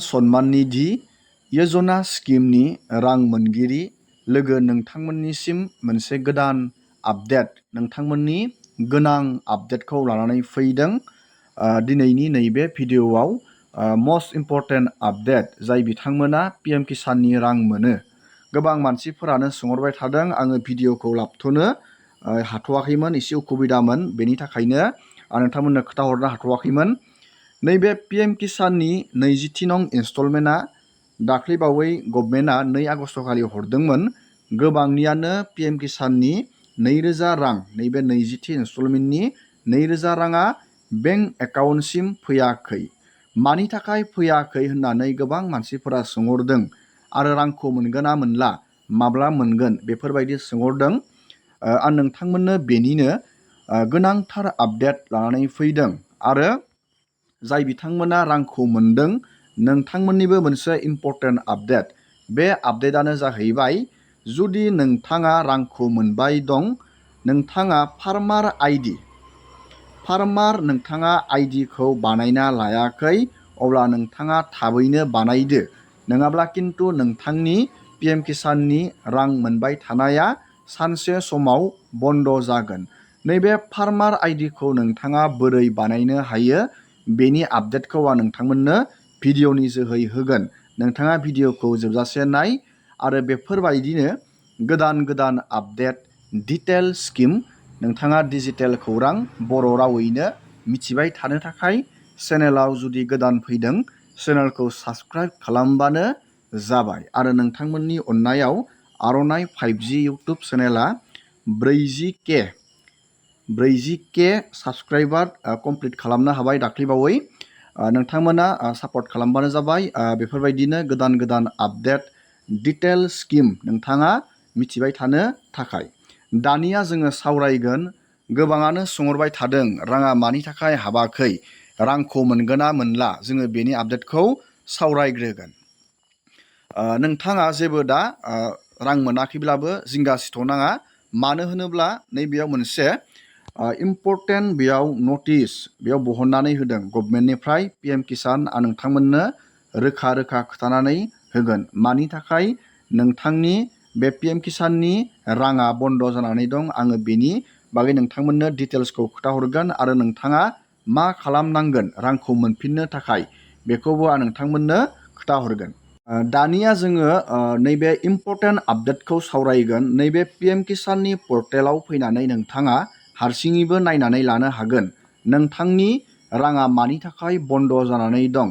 सनमान निधि यजना स्किमनि रां मोनगिरि लोगो नोंथांमोननिसिम मोनसे गोदान आपडेट नोंथांमोननि गोनां आपडेटखौ लानानै फैदों। दिनैनि नैबे भिडिअआव मस्ट इम्परटेन्ट आपडेट जाय बिथांमोना PM किसाननि रां मोनो। गोबां मानसिफोरानो सोंहरबाय थादों, आङो भिडिअखौ लाबथ'नो हाथ'वाखैमोन, एसे उसुबिदामोन, बेनि थाखायनो आं नोंथांमोननो खोन्थाहरनो हाथ'वाखैमोन। नैबे PM किसाननि 20थि नं इनस्टलमेन्टआ दाख्लैबावै गभर्नमेन्टआ 2 आगस्ट खालि हरदोंमोन। गोबांनियानो PM किसाननि 2000 रां, नैबे 20थि इनस्टलमेन्टनि 2000 राङा बेंक एकाउन्टसिम फैयाखै। मानि थाखाय फैयाखै होननानै गोबां मानसिफोरा सोंहरदों आरो रांखौ मोनगोन ना मोनला, माब्ला मोनगोन, बेफोरबायदि सोंहरदों। आं नोंथांमोननो बेनिनो गोनांथार आपडेट लानानै फैदों आरो जाय बिथांमोना रांखौ मोनदों नोंथांमोननिबो मोनसे इम्परटेन्ट आपडेट। बे आपडेटआनो जाहैबाय, जुदि नोंथाङा रांखौ मोनबाय दं, नोंथाङा नोंथाङा आइडिखौ बानायना लायाखै, अब्ला नोंथाङा थाबैनो बानायदो। नङाब्ला खिन्थु नोंथांनि PM किसाननि रां मोनबाय थानाया सानसे समाव बन्द जागोन। नैबे फार्मार आइडिखौ नोंथाङा बोरै बानायनो हायो बेनि आपडेटखौ आं नोंथांमोननो भिडिअनि जोहै होगोन। नोंथाङा भिडिअखौ जोबजासे नाय आरो बेफोरबायदिनो गोदान गोदान आपडेट डिटेल स्किम नोंथाङा डिजिटेल खौरां बर' रावैनो मिथिबाय थानो थाखाय चेनेलाव जुदि गोदान फैदों, चेनेलखौ साबस्क्राइब खालामबानो जाबाय। आरो नोंथांमोननि अननायाव आर'नाइ 5G YouTube चेनेला 40K subscriber complete खालामनो हाबाय दाख्लैबावै। नोंथांमोना सापर्ट खालामबानो जाबाय। बेफोरबायदिनो गोदान गोदान आपडेट डिटेल स्किम नोंथाङा मिथिबाय थानो थाखाय। दानिया जोङो सावरायगोन, गोबाङानो सोंहरबाय थादों राङा मानि थाखाय हाबाखै, रांखौ मोनगोन ना मोनला, जोङो बेनि आपडेटखौ सावरायग्रोगोन। नोंथाङा जेबो दा रां मोनाखैब्लाबो जिंगासिथ'नाङा। मानो होनोब्ला नैबेयाव मोनसे इम्परटेन्ट बेयाव नटिस बेयाव बहननानै होदों गभर्नमेन्टनिफ्राय PM किसान। आं नोंथांमोननो रोखा रोखा खोथानानै होगोन मानि थाखाय नोंथांनि बे PM किसाननि राङा बन्द जानानै दं। आङो बेनि बागै नोंथांमोननो डिटेल्सखौ खोथाहरगोन आरो नोंथाङा मा खालामनांगोन रांखौ मोनफिननो थाखाय बेखौबो आं नोंथांमोननो खोथाहरगोन। दानिया जोङो नैबे इम्परटेन्ट आपडेटखौ सावरायगोन। नैबे PM किसाननि पर्टेलाव फैनानै नोंथाङा हारसिङैबो नायनानै लानो हागोन नोंथांनि राङा मानि थाखाय बन्द जानानै दं,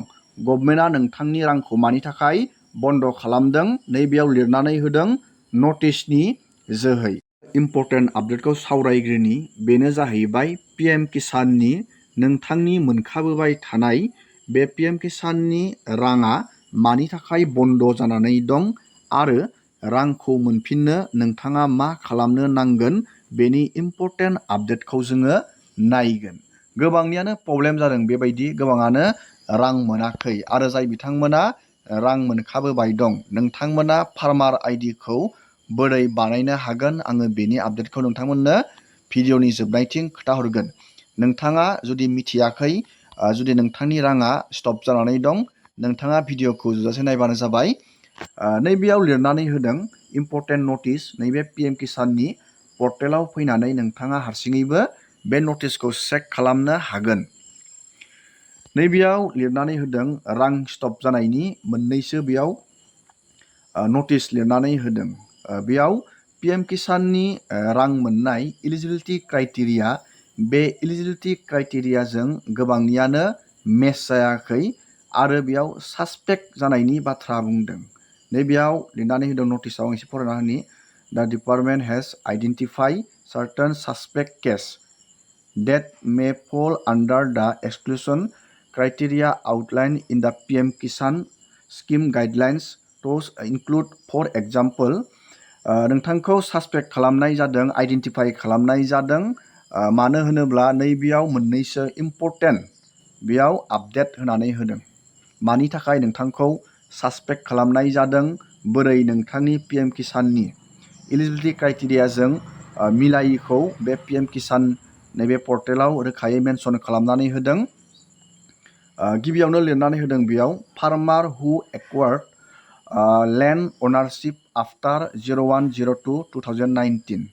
गभर्नमेन्टआ नोंथांनि रांखौ मानि थाखाय बन्द खालामदों, नैबेयाव लिरनानै होदों नटिसनि जोहै। इम्परटेन्ट आपडेटखौ सावरायग्रोनि, बेनो जाहैबाय PM किसाननि नोंथांनि मोनखाबोबाय थानाय बे PM किसाननि राङा मानि थाखाय बन्द जानानै दं आरो रांखौ मोनफिननो नोंथाङा मा खालामनो नांगोन, बेनि इम्परटेन्ट आपडेटखौ जोङो नायगोन। गोबांनियानो प्रब्लेम जादों, बेबायदि गोबाङानो रां मोनाखै आरो जाय बिथांमोना रां मोनखाबोबाय दं नोंथांमोना फार्मार आइडिखौ बोरै बानायनो हागोन, आङो बेनि आपडेटखौ नोंथांमोननो भिडिअनि जोबनायथिं खोथाहरगोन। नोंथाङा जुदि मिथियाखै, जुदि नोंथांनि राङा स्टप जानानै दं, नोंथाङा भिडिअखौ जोबजासे नायबानो जाबाय। नैबेयाव लिरनानै होदों इम्परटेन्ट नटिस। नैबे PM किसाननि पर्टेलाव फैनानै नोंथाङा हारसिङैबो बे नटिसखौ चेक खालामनो हागोन। नैबेयाव लिरनानै होदों रां स्टप जानायनि मोननैसो बेयाव नटिस लिरनानै होदों। बेयाव PM किसाननि रां मोननाय इलिजिबिलिटि क्राइटेरिया, बे इलिजिबिलिटि क्राइटेरियाजों गोबांनियानो मेच जायाखै आरो बेयाव सासपेक्ट जानायनि बाथ्रा बुंदों। नैबेयाव लिरनानै होदों नटिसआव, एसे फरायना होनि। The department has identified certain suspect cases that may fall under the exclusion criteria outlined in the PM Kisan scheme guidelines. Those include, for example, नोंथांखौ सासपेक्ट खालामनाय जादों, आइडेन्टिफाइ खालामनाय जादों। मानो होनोब्ला नैबेयाव मोननैसो इम्परटेन्ट बेयाव आपडेट होनानै होदों। मानि थाखाय नोंथांखौ सासपेक्ट खालामनाय जादों, बोरै नोंथांनि PM किसाननि इलिजिबिलिटि क्राइटेरियाजों मिलायिखौ बे PM किसान नैबे पर्टेलाव रोखायै मेनसन खालामनानै होदों। गिबियावनो लिरनानै होदों बेयाव फार्मार हु एक्वार्ड लेन्ड अनारशिप आफ्टार 01/02/2019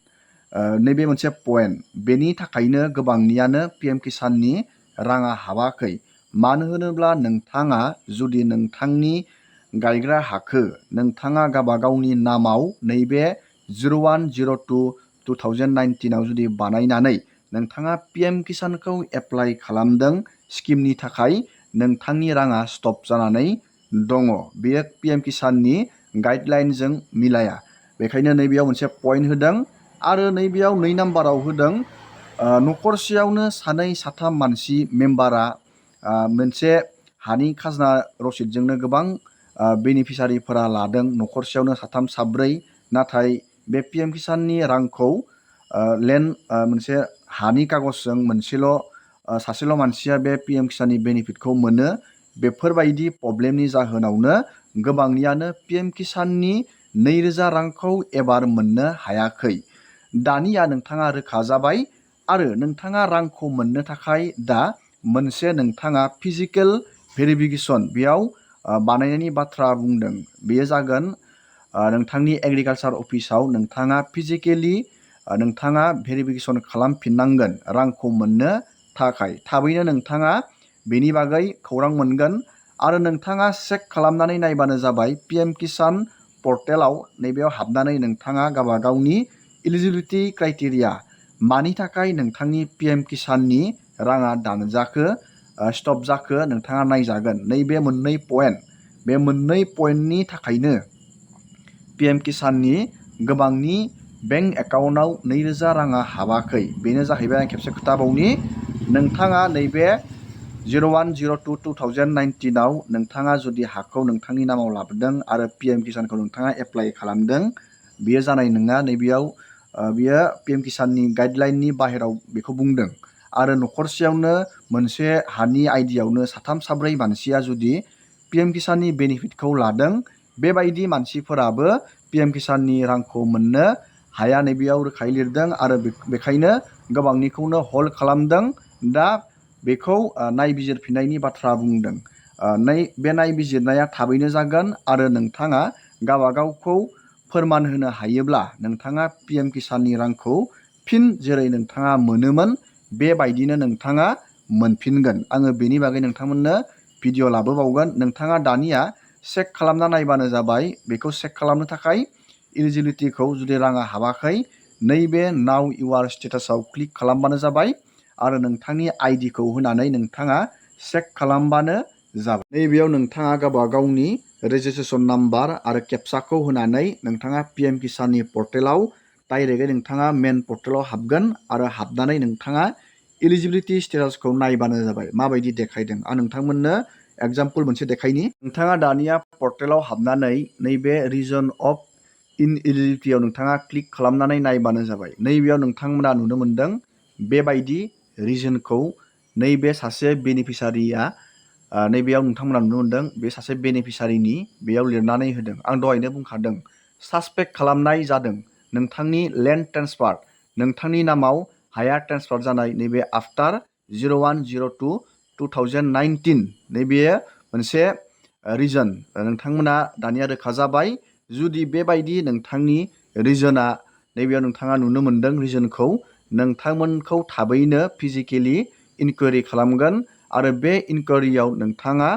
नैबे मोनसे पइन्ट बेनि थाखायनो गोबांनियानो PM किसाननि राङा हाबाखै मानो होनोब्ला नोंथाङा जुदि नोंथांनि गायग्रा हाखौ नोंथाङा गावबागावनि नामाव नैबे 01/02/2019 आव जुदि बानायनानै नोंथाङा PM किसानखौ एप्लाइ खालामदों स्किमनि थाखाय नोंथांनि राङा स्टप जानानै दङ बेयो PM किसाननि गाइडलाइनजों मिलाया बेखायनो नैबेयाव मोनसे पइन्ट होदों आरो नैबेयाव 2 नाम्बाराव होदों न'खरसेयावनो 2-3 मानसि मेम्बारा मोनसे हानि खाजोना रसिदजोंनो गोबां बेनिफिसारिफोरा लादों न'खरसेयावनो 3-4 नाथाय बे PM किसाननि रांखौ लेन्ड मोनसे हानि कागजजों सासेल' मानसिया बे PM किसाननि बेनिफिटखौ मोनो बेफोरबायदि प्रब्लेमनि जाहोनावनो गोबांनियानो PM किसाननि 2000 रांखौ एबार मोननो हायाखै दानिया नोंथाङा रोखा जाबाय आरो नोंथाङा रांखौ मोननो थाखाय दा मोनसे नोंथाङा फिजिकेल भेरिफिकेसन बेयाव बानायनायनि बाथ्रा बुंदों बेयो जागोन नोंथांनि एग्रिकालसार अफिसाव नोंथाङा फिजिकेलि नोंथाङा भेरिफिकेसन खालामफिननांगोन रांखौ मोननो थाखाय थाबैनो नोंथाङा बेनि बागै खौरां मोनगोन आरो नोंथाङा चेक खालामनानै नायबानो जाबाय PM किसान पर्टेलाव नैबेयाव हाबनानै नोंथाङा गावबागावनि इलिजिबिलिटि क्राइटेरिया मानि थाखाय नोंथांनि PM किसाननि राङा दानजाखो स्टप जाखो नोंथाङा नायजागोन नैबे मोननै पइन्ट बे मोननै पइन्टनि थाखायनो PM किसाननि गोबांनि बेंक एकाउन्टआव 2000 राङा हाबाखै बेनो जाहैबाय आं खेबसे खोथाबावनि नोंथाङा नैबे 01/02/2019 आव नोंथाङा जुदि हाखौ नोंथांनि नामाव लाबोदों आरो PM किसानखौ नोंथाङा एप्लाइ खालामदों बेयो जानाय नङा नैबेयाव बियो PM किसाननि गाइडलाइननि बाहेराव बेखौ बुंदों आरो न'खरसेयावनो मोनसे हानि आइडियावनो 3-4 मानसिया जुदि PM किसाननि बेनिफिटखौ लादों बेबायदि मानसिफोराबो PM किसाननि रांखौ मोननो हाया नैबेयाव रोखायै लिरदों आरो बेखायनो गोबांनिखौनो हल्ड खालामदों दा बेखौ नायबिजिरफिननायनि बाथ्रा बुंदों बे नायबिजिरनाया थाबैनो जागोन आरो नोंथाङा गावबागावखौ फोरमान होनो हायोब्ला नोंथाङा PM किसाननि रांखौ फिन जेरै नोंथाङा मोनोमोन बेबायदिनो नोंथाङा मोनफिनगोन आङो बेनि बागै नोंथांमोननो भिडिअ लाबोबावगोन नोंथाङा दानिया चेक खालामना नायबानो जाबाय बेखौ चेक खालामनो थाखाय इलिजिबिलिटिखौ जुदि राङा हाबाखै नैबे नाउ इउआर स्टेटासाव क्लिक खालामबानो जाबाय आरो नोंथांनि आइडिखौ होनानै नोंथाङा चेक खालामबानो जाबाय नैबेयाव नोंथाङा गावबागावनि रेजिस्ट्रेसन नाम्बार आरो केपसाखौ होनानै नोंथाङा PM किसाननि पर्टेलाव डाइरेक्टयै नोंथाङा मेन पर्टेलाव हाबगोन आरो हाबनानै नोंथाङा इलिजिबिलिटि स्टेटासखौ नायबानो जाबाय माबायदि देखायदों आं नोंथांमोननो एग्जाम्पल मोनसे देखायनि नोंथाङा दानिया पर्टेलाव हाबनानै नैबे रिजन अफ इनएलिजिबिलिटियाव नोंथाङा क्लिक खालामनानै नायबानो जाबाय नैबेयाव नोंथांमोना नुनो मोनदों बेबायदि रिजनखौ नैबे सासे बेनिफिसारिया नैबेयाव नोंथांमोना नुनो मोनदों बे सासे बेनिफिसारिनि बेयाव लिरनानै होदों आं दहायनो बुंखादों सासपेक्ट खालामनाय जादों नोंथांनि लेन्ड ट्रेन्सफार नोंथांनि नामाव हाया ट्रेन्सफार जानाय नैबे आफ्टार 01/02/2019 नैबे मोनसे रिजन नोंथांमोना दानिया रोखा जाबाय जुदि बेबायदि नोंथांनि रिजना नैबेयाव नोंथाङा नुनो मोनदों रिजनखौ नोंथांमोनखौ थाबैनो फिजिकेलि इनकुवेरि खालामगोन आरो बे इनकुवेरियाव नोंथाङा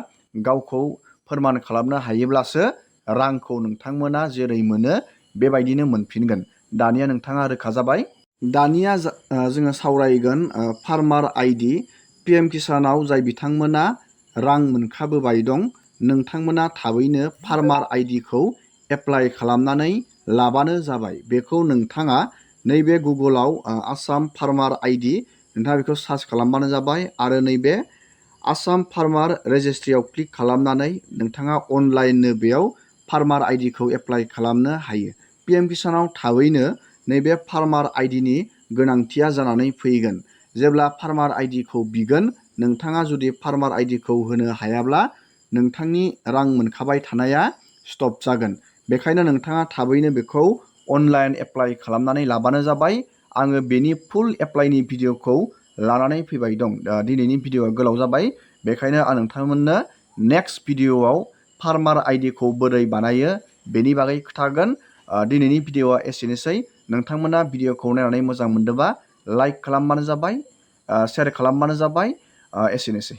गावखौ फोरमान खालामनो हायोब्लासो रांखौ नोंथांमोना जेरै मोनो बेबायदिनो मोनफिनगोन दानिया नोंथाङा रोखा जाबाय दानिया जोङो सावरायगोन फार्मार आइडि PM किसानाव जाय बिथांमोना रां मोनखाबोबाय दं नोंथांमोना थाबैनो फार्मार आइडिखौ एप्लाइ खालामनानै लाबानो जाबाय बेखौ नोंथाङा नैबे गुगोलाव आसाम फार्मार आइडि नोंथाङा बेखौ सार्च खालामबानो जाबाय आरो नैबे आसाम फार्मार रेजिस्ट्रियाव क्लिक खालामनानै नोंथाङा अनलाइननो बेयाव फार्मार आइडिखौ एप्लाइ खालामनो हायो PM किसानाव थाबैनो नैबे फार्मार आइडिनि गोनांथिया जानानै फैगोन जेब्ला फार्मार आइडिखौ बिगोन नोंथाङा जुदि फार्मार आइडिखौ होनो हायाब्ला नोंथांनि रां मोनखाबाय थानाया स्टप जागोन बेखायनो नोंथाङा थाबैनो बेखौ अनलाइन एप्लाइ खालामनानै लाबानो जाबाय आङो बेनि फुल एप्लाइनि भिडिअखौ लानानै फैबाय दं दिनैनि भिडिअआ गोलाव जाबाय बेखायनो आं नोंथांमोननो नेक्स्ट भिडिअ'आव फार्मार आइडिखौ बोरै बानायो बेनि बागै खोन्थागोन। दिनैनि भिडिअ'आ एसेनोसै। नोंथांमोना भिडिअ'खौ नायनानै मोजां मोनदोंबा लाइक खालामबानो जाबाय, शेयार खालामबानो जाबाय। एसेनोसै।